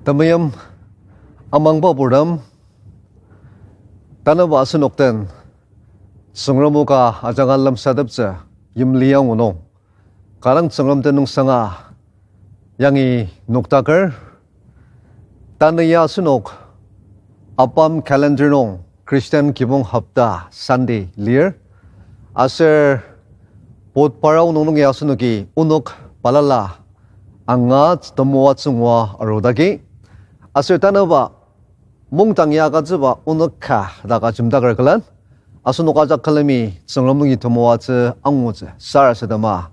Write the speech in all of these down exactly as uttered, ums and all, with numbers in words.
Temeim amangba purtem, tanüba asenok den Tsüngrem o ka ajanga lemsateptsü yimli angu nung, kanga Tsüngrem tenüngsanga yangi noktaker. Tanü ya asenok ABAM calendar nung Christian kibong hopta Sunday lir. Aser Bodhbar aonung nung ya asenoki onok balala angatsü temoatsü ngua arudaki. Aser tanüba mungdang ya agütsüba onok ka dak ajemdaker külen, asenok ajak külemi Tsüngrem nungi temoatsü angutsü sarasadema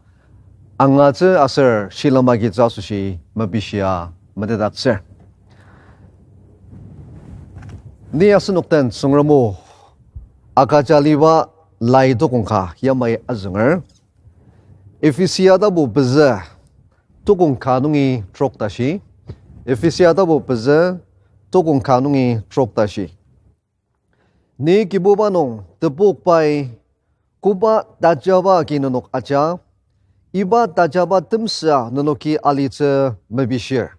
angatsü aser shilem agitsü asoshi mepishia metetdaktsür. Ni asenok den Tsüngrem o agüja aliba lai tukong ka yamai azünger. Ephesia tapu pezü, tukong ka nungi trok tashi. Ephesia tapu pezü, tukong ka nungi trok tashi. Ni Kibuba nung tepok pai koba tajaba agi nenok aja, iba tajaba temsüa nenoki alitsü mepishir.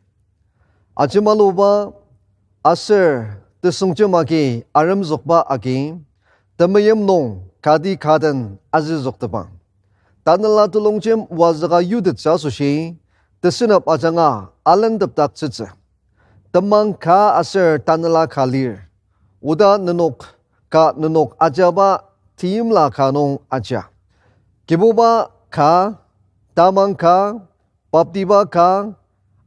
Ajemaluba aser tesüngjem agi aremzükba agi, temeim nung kati ka den azüzüktepang. Tanela telongjem wazüka yutettsü asoshi, tesenep ajanga alentepdaktsütsü. Temang ka aser tanela ka lir. Oda nenok ka nenok ajaba teimla ka nung aja. Kibuba ka, tamang ka, baptiba ka,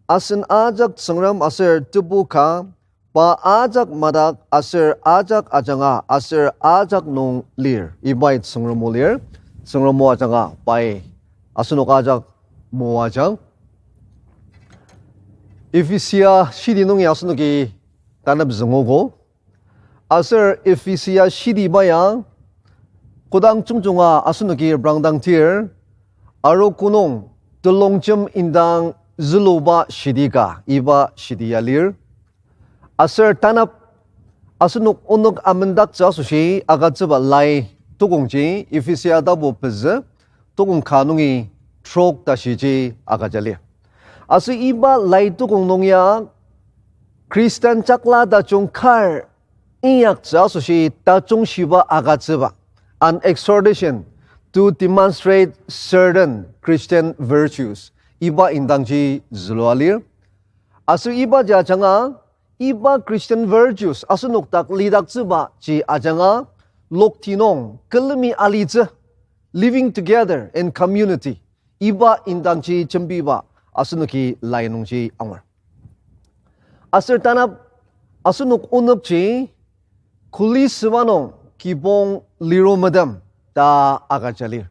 asen ajak Tsüngrem aser Tebu ka, pa ajak madak aser ajak ajanga aser ajak nung lir. Ibai Tsüngrem o lir, Tsüngrem o ajanga pai asenok ajak moajang. Ephesia shidi nungi asenoki tanep züngogo. Aser Ephesia shidiba ya kodang jungjunga asenoki reprangdang tir, arogo nung telongjem indang züluba shidi ka iba shidi ya lir. Aser tanap asenok onok amendaktsü asoshi agütsüba lai tukongji Ephesia tapu pezü, tukong ka nungi trok tashiji agüja lir. Aser iba lai tukong nung ya Khristan jakla tajung kar inyaktsü asoshi tajung shiba agütsüba, an exhortation to demonstrate certain Christian virtues, iba indangji zülua lir. Aser ibaji ajanga, iba Christian virtues asenok dak lidaktsübaji ajanga, lokti nung külemi alitsü, living together in community, iba indangji jembiba asenoki lai nungji angur. Aser tanap asenok onükji kuli süba nung kibong liru medem ta agüja lir.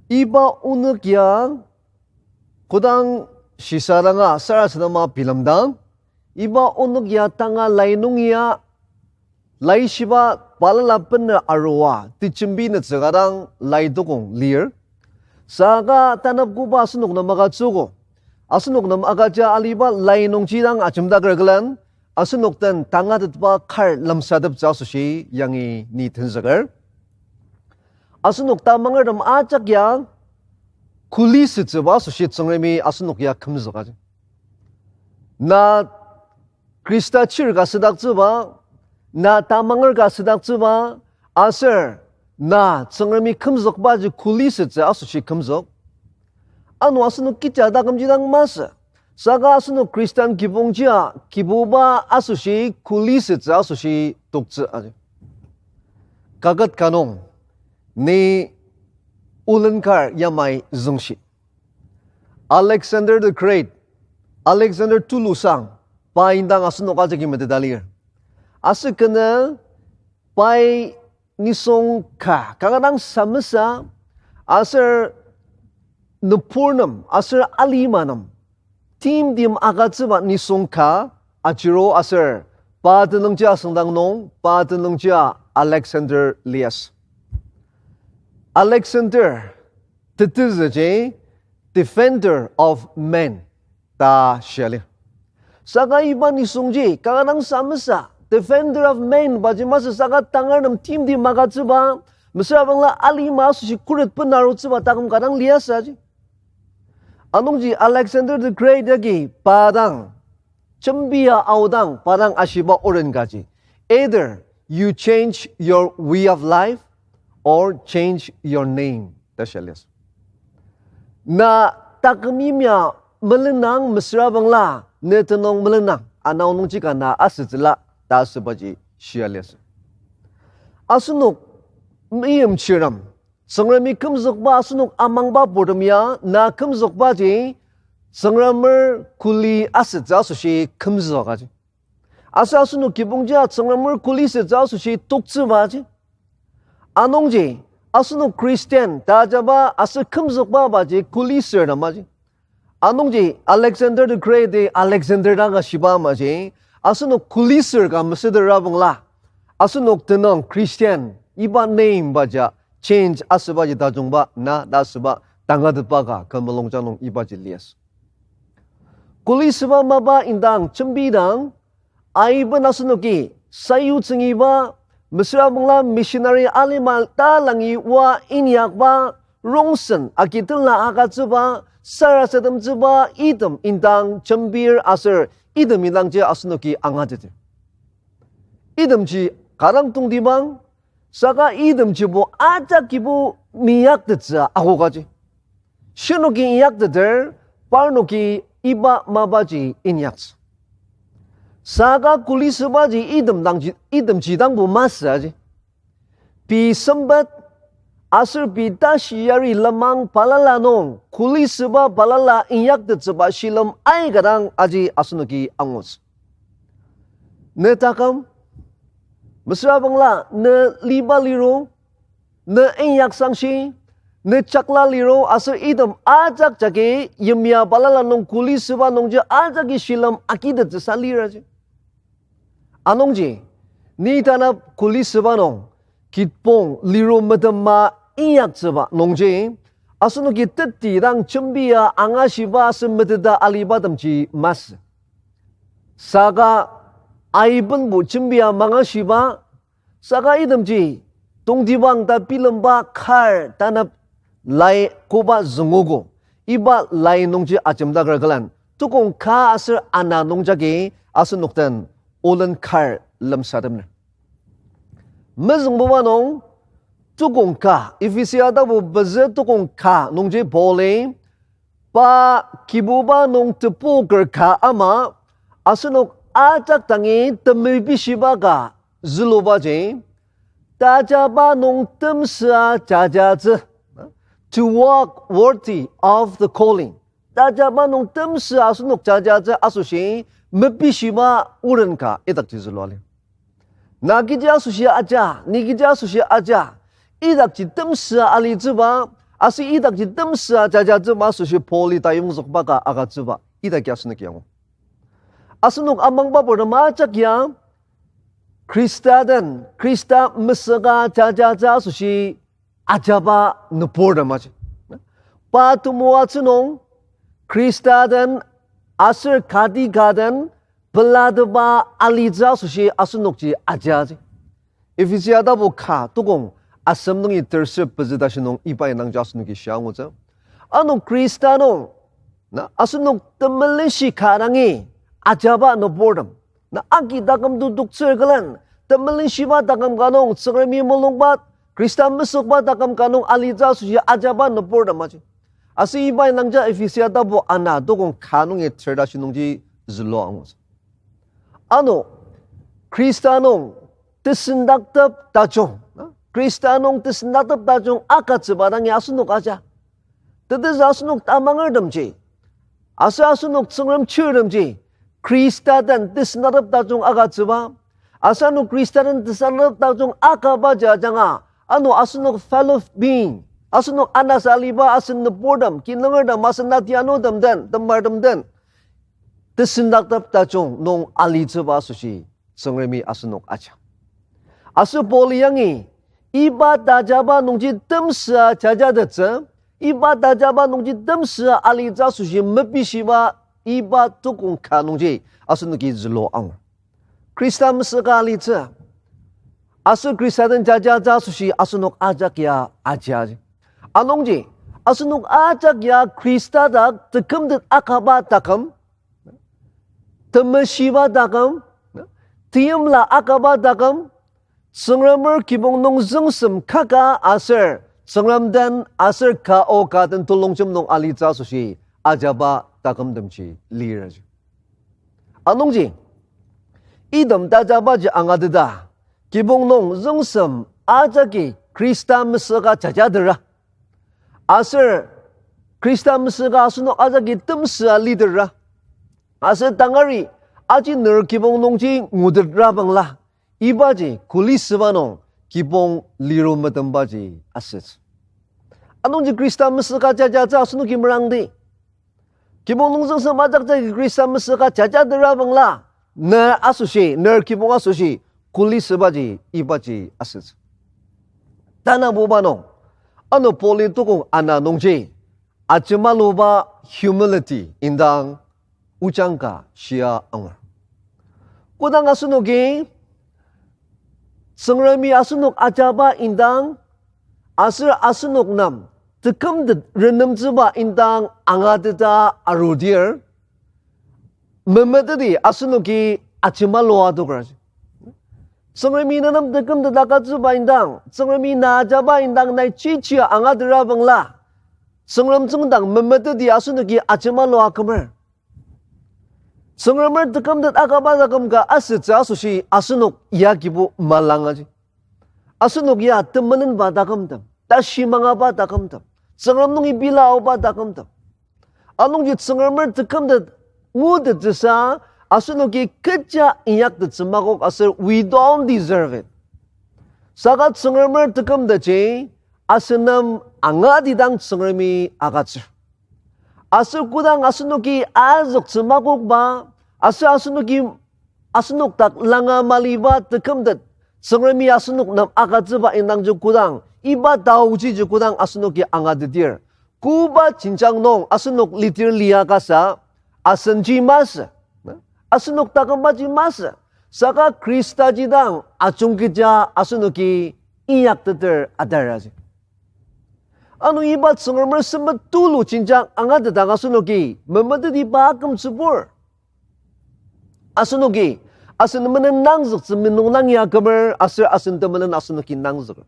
Iba onük ya kodang shisadanga sarasadema bilemdang, iba onük ya tanga lai nung ya laishiba balala bener arua tejembi nütsüka dang lai tukong lir. Saka tanap koba asenok nem agütsüogo. Asenok nem agüja aliba lai nungji dang ajemdaker külen, asenok den tangatetba kar lemsateptsü asoshi yangi ni tenzüker. Asenok tamangertem ajak ya kuli sütsüba asoshi Tsüngremi asenok ya kümzükaji. Na Khrista chir ka südaktsüba, na tamanger ka südaktsüba, aser na Tsüngremi kümzükbaji kuli sütsü asoshi kümzük. Ano asenok kecha takümji dang masü. Saka asenok Khristan kibongjia Kibuba asoshi kuli sütsü asoshi toktsü aji. Kaket ka nung ni olen kar yamai züngshi. Alexander the Great, Alexander tulusang, pa indang asenok ajaki meteta lir. Aser kenü pai nisung ka, kanga dang samesa, aser nübur nem, aser alima nem, timtem agütsüba nisung ka ajiro aser pa tenüngji asüngdang nung, pa tenüngji Alexander liasü. Alexander tetezüji defender of men ta shia lir. Saka iba nisungji kanga dang samesa, defender of men baji masü saka tangar nem timtem agütsüba, mesüra bangla alima asoshi khuret benarutsüba taküm ka dang liasü aji. Anungji Alexander the Great yagi pa dang jembia aodang pa dang ashiba oren kaji, either you change your way of life or change your name, ta shia liasü. Na taküm yimya melenang mesüra bangla, ne tenüng melenang, ana nungji ka na asütsüla, ta asübaji shia liasü. Asenok meimchirtem, Tsüngremi kümzükba asenok amangba purtem ya, na kümzükbaji Tsüngremer kuli asütsü asoshi kümzükaji. Aser asenok kibongjia Tsüngremer kuli sütsü asoshi toktsübaji. Anungji, asenok Christian ta ajaba aser kümzükba baji kuli sürtem aji. Anungji Alexander the Great-i Alexander dang ashiba amaji, asenok kuli sür ka mesüdera bangla, asenok tenüng Christian iba name baja change asübaji tajungba na ta asüba tangatetba ka kü mulungjang nung ibaji liasü. Kuli süba mapa indang jembidang, aiben asenoki sayutsüngiba, mesüra bangla missionary alima talangi oa inyakba, rongsen agitela agütsüba, sarasademtsüba item indang jembir aser item indangji asenoki angateter. Itemji kanga tongtibang, saka itemjibo ajak kibu meinyaktettsü akokaji. Shinoki inyakteter, parnoki iba mapaji inyaktsü. Saka kuli sübaji item dangji, itemji dangbo masü aji. Pei sempet, aser pei tashi yari lenmang balala nung, kuli süba balala inyaktettsüba shilem aika dang aji asenoki angutsü. Ne taküm, mesüra bangla ne liba liro, ne inyaksangshi, ne jakla liro aser item ajak jagi yimya balala nung kuli süba nungji ajaki shilem agitettsüsa liraji. Anungji, ni tanap kuli süba nung, kitpong liro metema inyaktsüba nungji, asenoki teti dang jembia angashiba aser meteta alibatemji masü. Saka aibenbo jembia mangashiba, saka itemji tongtibang ta bilemba kar tanap lai koba züngogo, iba lai nungji ajemdaker külen, tukong ka aser ana nungjagi asenok den olen kar lemsatemner. Mezüngbuba nung tukong ka, Ephesia tapu pezü tukong ka nungji Paul-i, pa Kibuba nung tepoker ka ama, asenok ajak dangi temepishiba ka zülubaji, tajaba nung temsüa jajatsü, to walk worthy of the calling. Tajaba nung temsüa asenok jajatsü asoshi mepishiba oren ka idakji zülua lir. Na kechi asoshi aja, ni kechi asoshi aja, idakji temsüa alitsüba, aser idakji temsüa jajatsüba asoshi Paul-i tayongzükba ka agütsüba idaki asenoki angu. Asenok amangba purtem ajak ya, Khrista den, Khrista mesüka jajatsü asoshi ajaba nüburtem aji. Pa temoatsü nung, Khrista den, aser kati ka den, pelateba alitsü asoshi asenokji ajaji. Ephesia tapu ka tukong asem nungi terser pezü tashi nung iba indangji asenoki shia angutsü. Ano Khrista nung, na asenok temelenshi ka dangi ajaba nüburtem. Na agi taküm to toktsür külen, temelenshiba taküm ka nung, Tsüngremi mulungba, Khrista mesükba taküm ka nung alitsü asoshi ajaba nüburtem aji. Aser iba indangji Ephesia tapu ana tukong ka nungi ter tashi nungji zülua angutsü. Ano, Khrista nung tesendaktep tajung, na, Khrista nung tesendaktep tajung agütsüba dangi asenok aja. Tetezü asenok tamangertemji, aser asenok Tsüngrem chirtemji, Khrista den tesendaktep tajung agütsüba, aser ano Khrista den tesendaktep tajung agübaji ajanga, ano asenok fellow being, asenok anasa aliba asen nüburtem, kinungertem, asen natianutem den, temartem den, tesendaktep tajung nung alitsüba asoshi Tsüngremi asenok aja. Aser Paul-i yangi, iba tajaba nungji temsüa jajatettsü, iba tajaba nungji temsüa alitsü asoshi mepishiba iba tukong ka nungji asenoki zülua angur. Khrista mesüka alitsü, aser Khrista den jajatsü asoshi asenok ajak ya ajaji. Anungji, asenok ajak ya Khrista dak tekümtet akaba taküm, temeshiba taküm, teimla akaba taküm, Tsüngremer kibong nung züngsem kaka aser Tsüngrem den aser ka o ka den telongjem nung alitsü asoshi ajaba takümtemji lir aji. Anungji, item tajabaji angateta, kibong nung züngsem ajaki Khrista mesüka jajatera. Aser Khrista mesüka asenok ajaki temsü alidera. Aser tangari aji ner kibong nungji ngutetra bangla, ibaji kuli süba nung kibong liru metembaji asütsü. Anungji Khrista mesüka jajatsü asenoki merangdi. Kibong nung züngsem ajakjagi Khrista mesüka jajatera bangla, ner asoshi, ner kibong asoshi, kuli sübaji ibaji asütsü. Tanabuba nung, ano Pauli tukong ana nungji, ajemaluba humility indang ojang ka shia angur. Kodang asenoki Tsüngremi asenok ajaba indang, aser asenok nem tekümtet renemtsüba indang angateta arudir, memeteti asenoki ajemalua adoker. Tsüngremi nenem tekümtet agütsüba indang, Tsüngremi na ajaba indang nai chichia angatera bangla, Tsüngrem tsüngdang memeteti asenoki ajemalua akümer. Tsüngremer tekümtet akaba taküm ka asütsü asoshi asenok ya kibu malangaji. Asenok ya temenenba takümtem, tashi mangaba takümtem, Tsüngrem nungi bila aoba takümtem. Anungji Tsüngremer tekümtet ngutettsüsa asenoki kecha inyaktettsü makok aser we don't deserve it. Saka Tsüngremer tekümtetji asen nem angatidang Tsüngremi agütsür. Aser kodang asenoki azüktsü makokba, aser asenoki asenok dak langa maliba tekümtet, Tsüngremi asenok nem agütsüba indangji kodang, iba taoji ji kodang asenoki angatetir, koba jenjang nung asenok litir lia kasa, asenji masü, asenok takümbaji masü, saka Khristaji dang ajungketja asenoki inyakteter adaraji. Ano iba Tsüngremer sempet tulu jenjang angatetang asenoki memetetiba akümtsübur. Asenoki, asen temenen nangzüktsü minung nang ya kümer aser asen temenen asenoki nangzüker.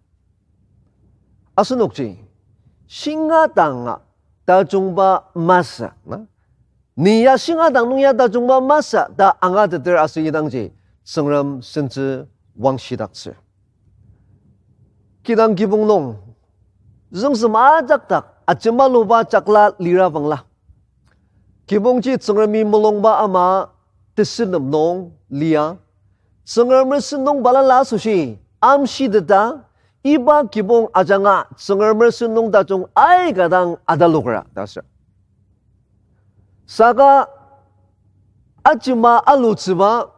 Asenokji, shinga danga tajungba masü, na? Ni ya shinga dang nung ya tajungba masü ta angateter aser idangji, Tsüngrem sentsü wangshidaktsür. Kidang kibong nung, züngsem ajak dak ajemaluba jakla lira bangla, kibongji Tsüngremi mulungba ama tesünem nung lia, Tsüngremer sentong balala asoshi amshiteta, iba kibong ajanga Tsüngremer sentong tajung aika dang atalokra ta sür. Saka ajema alutsüba,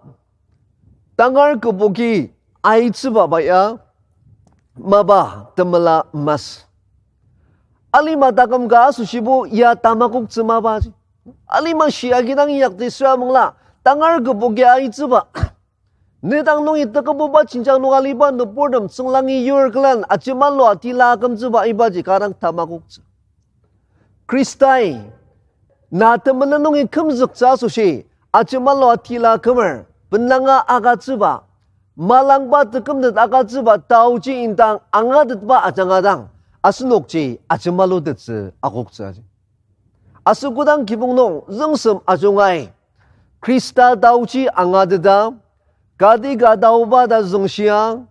tangar kübok aitsüba ba ya, mapa temela masü. Alima taküm ka asoshibo ya tamakoktsü mapaji. Alima shia kidang inyakti süra bangla, tangar kübok aitsüba, ne dang nungi tekübuba jenjang nung aliba nüburtem tsünglangi yur külen ajemalua tila akümtsüba ibaji kanga tamakoktsü. Khristai na temenen nungi kümzüktsü asoshi ajemalua tila kümer, benlanga agütsüba, malangba tekümtet agütsüba taoji indang angatetba ajanga dang, asenokji ajemalutettsü akoktsü aji. Aser kodang kibong nung züngsem ajungai, Khrista taoji angateta, kati ka taoba ta züngshia,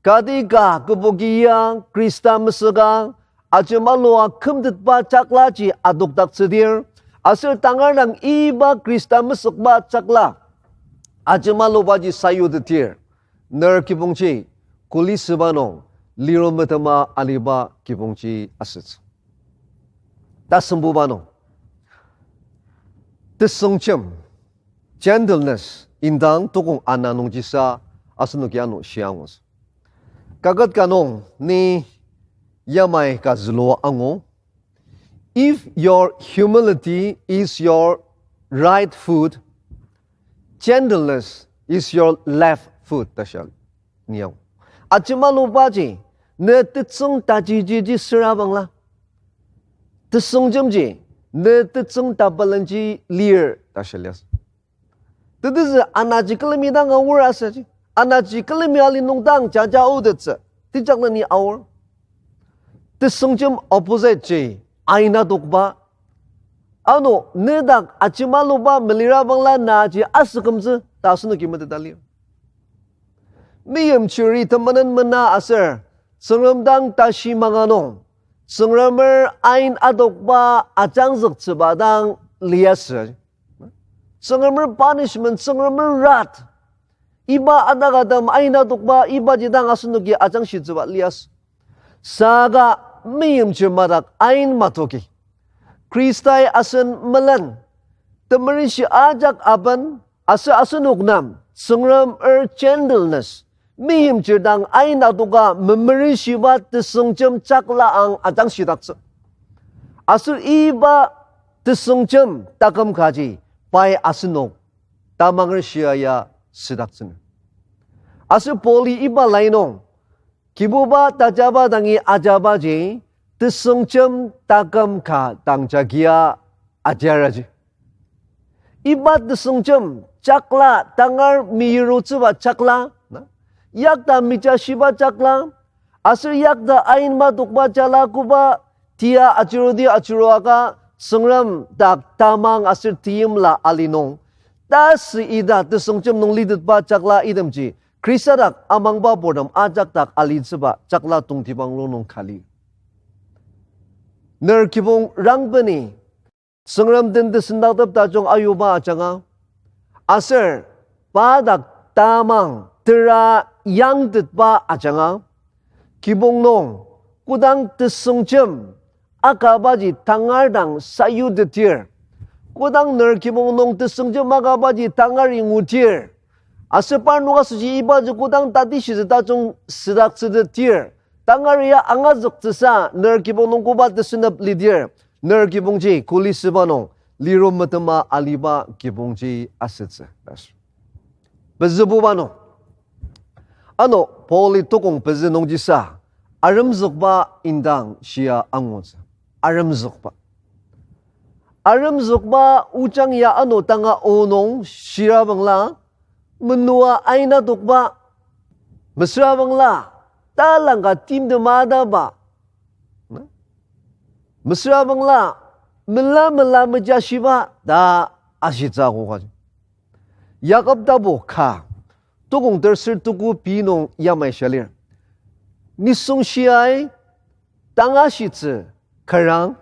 kati ka kübok ya Khrista mesüka, ajemalua kümtetba jaklaji adokdaktsüdir, aser tangar dang iba Khrista mesükba jakla ajemalubaji sayutetir, ner kibongji, kuli süba nung, liru metema aliba kibongji asütsü. Tasembuba nung, tesüngjem, gentleness, indang tukong ana nungjisa asenoki ano shia angutsü. Kaket ka nung ni yamai ka zülua angu. If your humility is your right foot, gentleness is your left foot, ta shia ni angu. Ajemalubaji, ne tetsüng tajiji ji süra bangla, tesüngjemji, ne tetsüng tapelenji lir ta shia liasü. Tetezü anaji külemi dang aor asaji. Anaji külemi ali nung dang jaja aotettsü. Tejakleni aor. Tesüngjem opposite ji, ain adokba. Ano, nedak ajimaluba melira bangla naji asükümtsü, ta asenoki meteta lir. Meimchiri temenen mena aser, Tsüngrem dang tashi manga nung, Tsüngremer ain adokba ajangzüktsüba dang liasü. Tsüngremer punishment, Tsüngremer wrath, iba adakatem ain adokba ibaji dang asenoki ajangshitsüba liasü. Saka meimchir madak ain matoki, Khristai asen melen, temerenshi ajak aben, aser asenok nem, Tsüngremer gentleness, meimchir dang ain adoka memerenshiba tesüngjem jakla ang ajangshitaktsü. Aser iba tesüngjem taküm kaji, pai asenok tamanger shia ya südaktsüner. Aser Pauli iba lai nung, Kibuba tajaba dangi ajabaji, tesüngjem taküm ka dang jagia ajaraji. Iba tesüngjem jakla tangar meyirutsüba jakla, na? Yakta mejashiba jakla, aser yakta ain madokba jala koba tia ajurudi ajuruaka Tsüngrem dak tamang aser teimla ali nung. Tasü ita tesüngjem nung litetba jakla itemji, Khrista dak amangba purtem ajak dak alitsüba jakla tongtibang rongnung ka lir. Ner kibong rangbeni, Tsüngrem den tesendaktep tajung ayuba ajanga, aser pa dak tamang tera yangtetba ajanga, kibong nung kodang tesüngjem akabaji tangar dang sayutetir, kodang ner kibong nung tesüngjem akabaji tangari ngutir, aser parnok asoshi ibaji kodang tatishitsü tajung südaktsütetir, tangari ya angazüktsüsa ner kibong nung koba tesünep lidir, ner kibongji kuli süba nung, liro metema aliba kibongji asütsü. Pezübuba nung, ano Pauli tokong pezü nungjisa, aremzükba indang shia angutsü. Aremzükba. Aremzükba ojang ya ano tanga o nung shirabangla, menua ain adokba, mesürabangla, talangka timtem ataba, mesürabangla, mela mela mejashiba ta ashitsü akokaji. Yakob tapu ka, tokong terser tuku pei nung yamai shia lir. Nisung shiai tangashitsü kürang,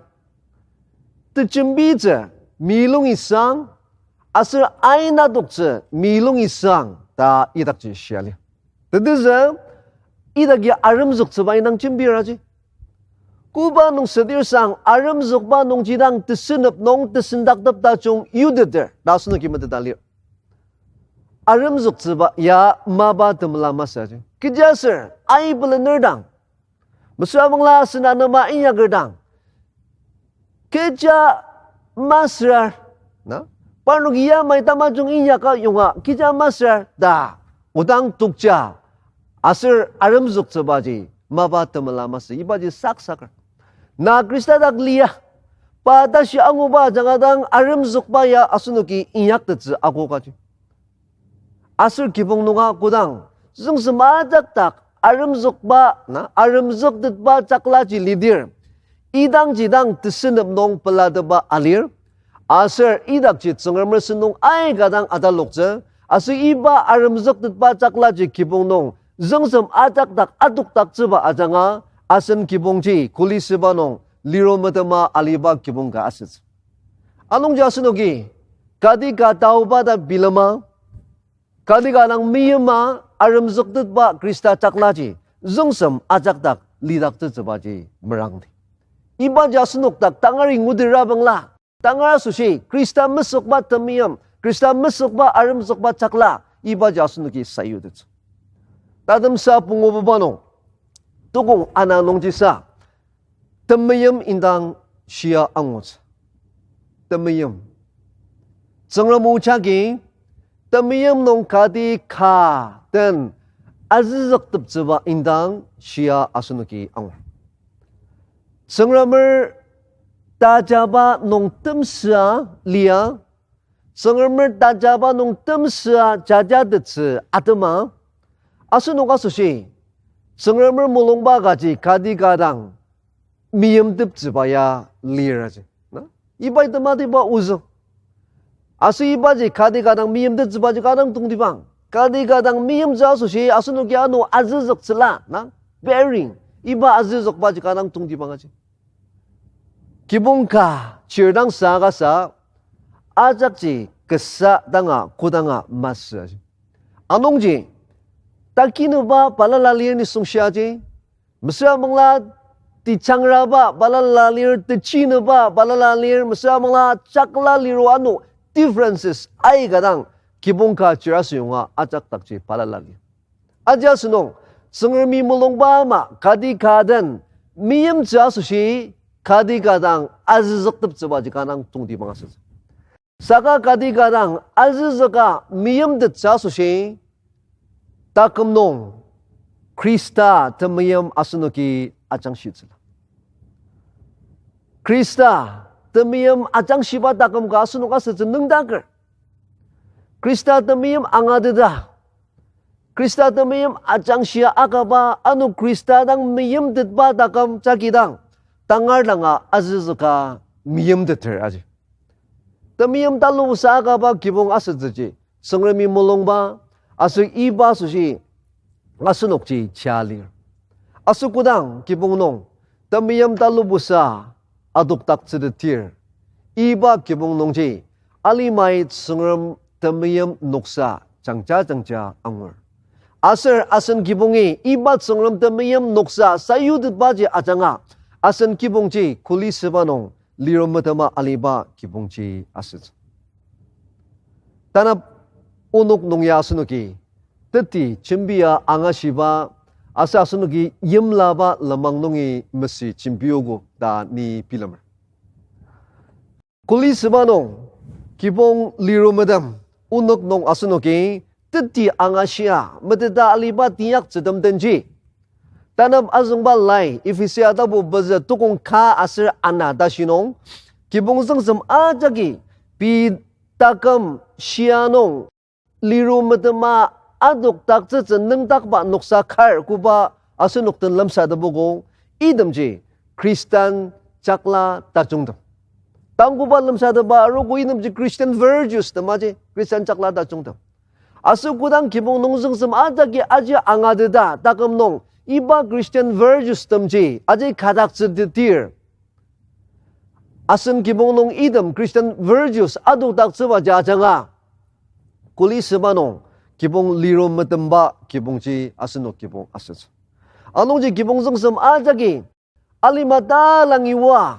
tejembitsü milungisang, aser ain adoktsü milungisang ta idakji shia lir. Tetezü, idaki aremzüktsüba indang jembiraji. Koba nung südir sang aremzükba nungji dang tesünep nung tesendaktep tajung yuteter ta asenoki meteta lir. Aremzüktsüba ya mapa temela masü aji. Kechiaser, aibelener dang, mesüra bangla asen anema inyaker dang, kecha masürar, na? Parnoki yamai tamajung inyaka yonga kecha masürar ta, odang tokja, aser aremzüktsübaji mapa temela masü, ibaji saksaker. Na Khrista dak lia, pa tashi anguba ajanga dang aremzükba ya asenoki inyaktettsü akokaji. Aser kibong nunga kodang, züngsem ajak dak aremzükba, na, aremzüktetba jaklaji lidir, idangji dang tesünep nung pelatetba alir, aser idakji Tsüngremer sen nung aika dang ataloktsü, aser iba aremzüktetba jaklaji kibong nung, züngsem ajak dak adokdaktsüba ajanga, asen kibongji kuli süba nung, liro metema aliba kibong ka asütsü. Anungji asenoki, kati ka taoba ta bilema, kati ka dang meyima aremzüktetba Khrista jaklaji, züngsem ajak dak lidaktsütsübaji merangdi. Ibaji asenok dak tangari ngudira bangla, tangar asoshi Khrista mesükba temeim, Khrista mesükba aremzükba jakla, ibaji asenoki sayutettsü. Tatemsa pungububa nung, tokong ana nungjisa, temeim indang shia angutsü. Temeim. Tsüngrem o jagi, temeim nung kati ka den azüzükteptsüba indang shia asenoki angur. Tsüngremer tajaba nung temsüa lia, Tsüngremer tajaba nung temsüa jajatettsü atema, asenok asoshi, Tsüngremer mulungba kaji kati ka dang meimteptsüba ya lir aji. Na? Ibai tematiba ozü. Aser ibaji kati ka dang meimtettsübaji kanga tongtibang. Kati ka dang meimtsü asoshi asenoki ano azüzüktsüla, na? Bearing. Iba azüzükbaji kanga tongtibang aji. Kibong ka chir dang sa kasa, ajakji kasa danga kodanga masü aji. Anungji, takinüba balala lir nisung shia ji, mesüra bangla techangraba balala lir, techinüba balala lir, mesüra bangla chakla liro ano differences aika dang kibong ka chir asüyonga ajak dakji balala lir. Aji asenok, Tsüngremi mulungba ama kati ka den meimtsü asoshi, kati ka dang azüzükteptsübaji kanga tongtibang asütsü. Saka kati ka dang azüzüka meimtettsü asoshi, taküm nung Khrista temeim asenoki ajangshitsüla. Khrista temeim ajangshiba taküm ka asenok asütsü nüngdaker. Khrista temeim angateta, Khrista temeim ajangshia akaba ano Khrista dang meimtetba taküm jagi dang, tangar danga azüzüka meimteter aji. Temeim talubusa akaba kibong asütsüji, Tsüngremi mulungba, aser iba asoshi asenokji chia lir. Aser kodang kibong nung temeim talubusa adokdaktsütetdir, iba kibong nungji alimai Tsüngrem temeim noksa jangja jangja angur. Aser asen kibongi iba Tsüngrem temeim noksa sayutetbaji ajanga, asen kibongji kuli süba nung lirum metema aliba kibongji asütsü. Tanap onok nung ya asenoki teti jembia angashiba, aser asenoki yimlaba lenmang nungi mesü jembiogo ta ni bilemer. Kuli süba nung, kibong lirum metem, onok nung asenoki teti angashia meteta aliba teinyaktsütem denji, tanap azüngba lai Ephesia tapu pezü tukong ka aser ana tashi nung, kibong züngsem ajaki pei taküm shia nung lirum metema adokdaktsütsü nüngdakba noksa kar koba asenok den lemsatepogo, itemji Khristan chakla tajungtem. Tang koba lemsatepa arogo, itemji Christian virtues tem aji, Khristan chakla tajungtem. Aser kodang kibong nung züngsem ajaki aji angateta taküm nung, iba Christian virtues temji aji kadaktsütetdir, asen kibong nung item Christian virtues adokdaktsübaji ajanga, kuli süba nung kibong lirum metemba kibongji asenok kibong asütsü. Anungji kibong züngsem ajaki alima talangi oa,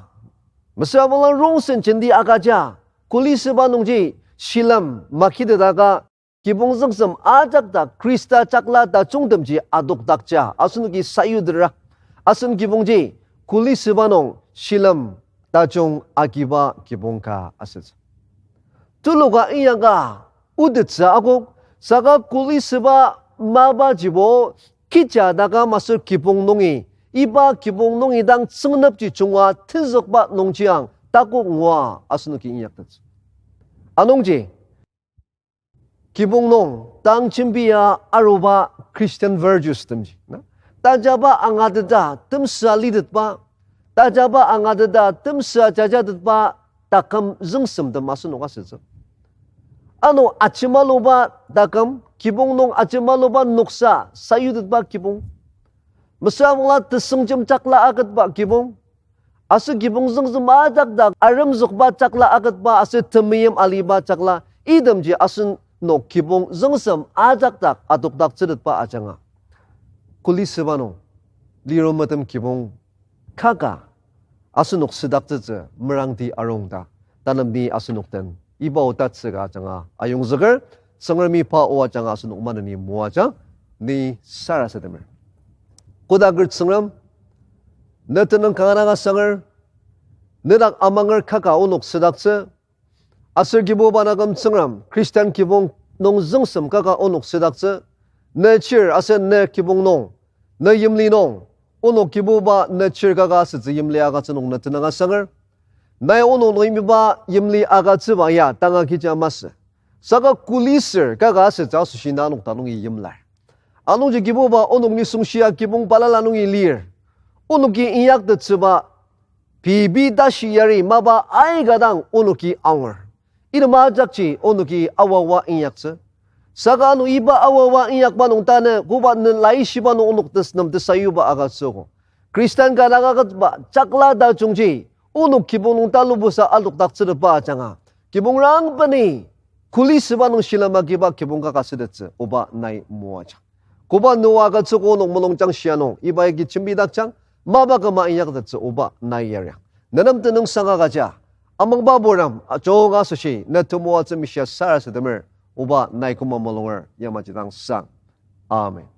mesüra bangla rongsen jenti agüja, kuli süba nungji shilem makitedaka, kibong züngsem ajak dak Khrista chakla tajungtemji adokdakja asenoki sayudera, asen kibongji kuli süba nung shilem tajung agiba kibong ka asütsü. Tuluka inyaka otettsü akok, saka kuli süba mapajibo kija taküm aser kibong nungi, iba kibong nungi dang tsüngnepji junga tenzükba nungjiang takok ngua asenoki inyaktettsü. Anungji, kibong nung tang jembia aruba Christian virtues temji, na? Tajaba angateta temsüa litetba, tajaba angateta temsüa jajatetba taküm züngsemtem asenok asütsü. Ano ajemaluba taküm, kibong nung ajemaluba noksa sayutetba kibong. Mesüra bangla tesüngjem chakla aketba kibong. Aser kibong züngsem ajak dak aremzükba chakla aketba aser temeim aliba chakla, itemji asenok kibong züngsem ajak dak adokdaktsütetba ajanga, kuli süba nung lirum metem kibong kaka asenok südaktsütsü merangti arung ta, tanemi asenok den iba o tatsüka ajanga ayongzüker. Tsüngremi pa o ajanga asenok maneni moaja, ni sarasademer. Kodaker Tsüngrem, ne tenüng kanga dang asanger, nedak amanger kaka onok südaktsü, aser Kibuba naküm Tsüngrem, Christian kibong nung züngsem kaka onok südaktsü, ne chir aser ne kibong nung, ne yimli nung, onok Kibuba ne chir kaka asütsü yimli agütsü nung ne tenüng asanger. Nai onok nung yimliba yimli agütsüba ya tanga kecha masü. Saka kulisür kaka asütsü asoshi na onok ta nungi yimlar. Anungji Kibuba onok nisung shia kibong balala nungi lir. Onoki inyaktettsüba pei pei tashi yari mapa aika dang onoki angur. Item ajakji onoki awawa inyaktsü. Saka ano iba awawa inyakba nung tanü koba ne laishiba nung onok tes nem tesayuba agütsüogo. Khristan ka dang agütsüba jakla tajungji onok kibong nung talubusa alokdaktsütetba ajanga, kibong rangpeni kulisüba nung shilem agiba kibong ka ka sütettsü oba nai moajang. Koba nua agütsüogo onok mulungjang shia nung iba agi jembidakjang, mapa küma inyaktettsü oba nai yariang. Nenem tenüngsang agüja, amangba purem ajunga asoshi ne temoatsü mishia sarasademer, oba nai küma mulunger yamaji dang sang. Amen.